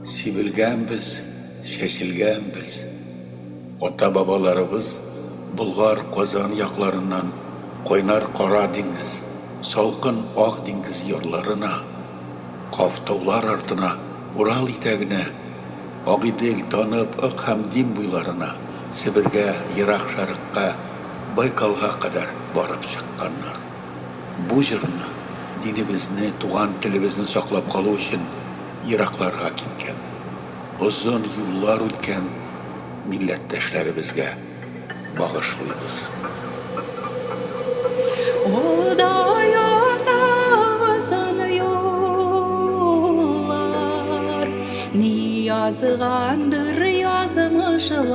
Сибелгәнбез, чәчелгәнбез. Ата-бабаларыбыз Болгар, Казан якларыннан кайнар Кара диңгез, салкын Ак диңгез ярларына, Каф таулар артына, Урал итәгенә, Агыйдел, Танып, Ык һәм Дим буйларына, Себергә, Ерак Шәрыкка, Байкалга кадәр барып чыкканнар. Бу җырны динебезне, туган телебезне саклап калу өчен еракларга киткән, озын юллар үткән милләттәшләребезгә багышлыйбыз. Алда ята озын юллар, Ни язгандыр язмышлар.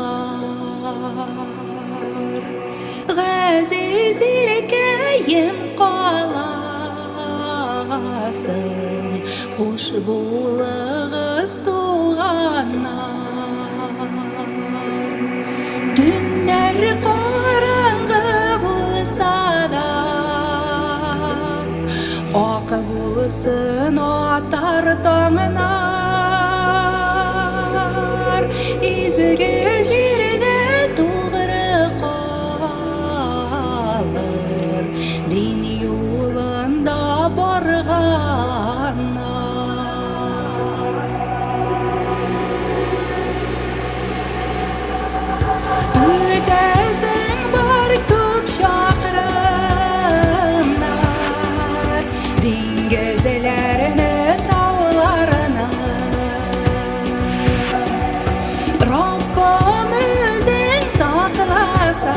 Газиз иркәем каласың, Хуш булыгыз, туганнар. Төннәр караңгы булса да, Ак булсын атар таңнар. Изге җирдә тугры калыр, Дин юлында барганнар. Үтәсең бар күп чакрымнар, Диңгезләрне, тауларны. Раббым үзең сакласаңчы,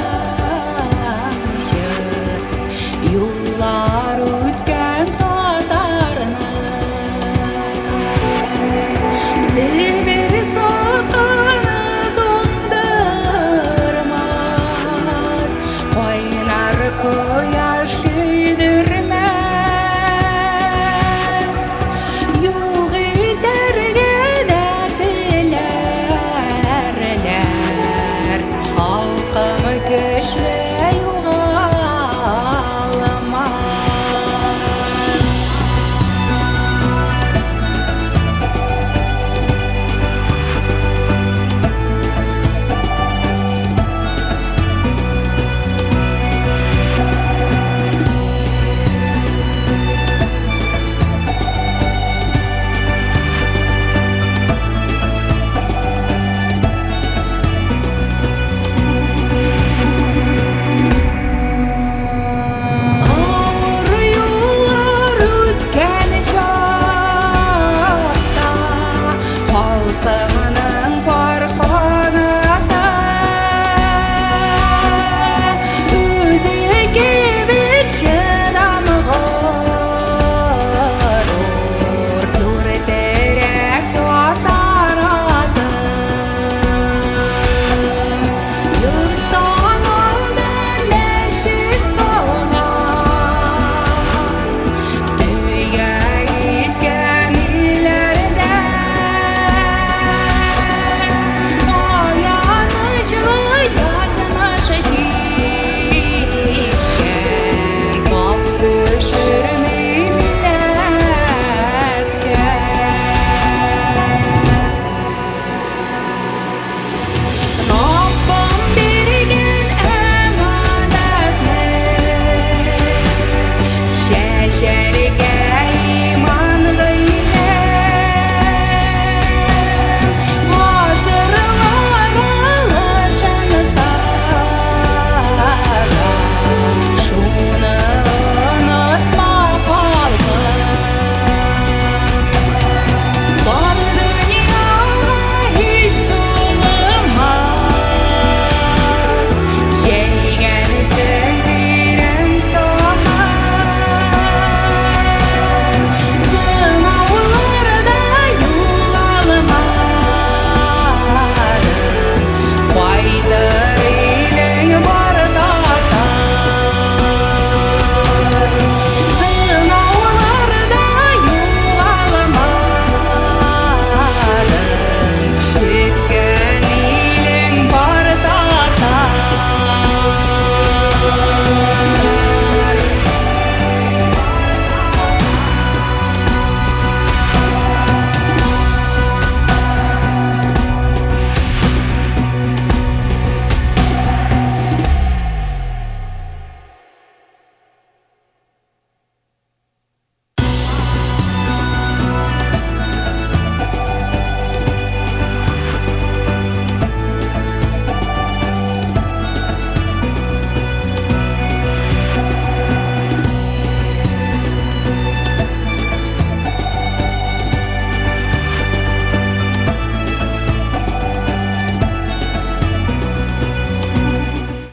Юллар үткән татарны. Себер салкыны туңдырмас, Кайнар кояш.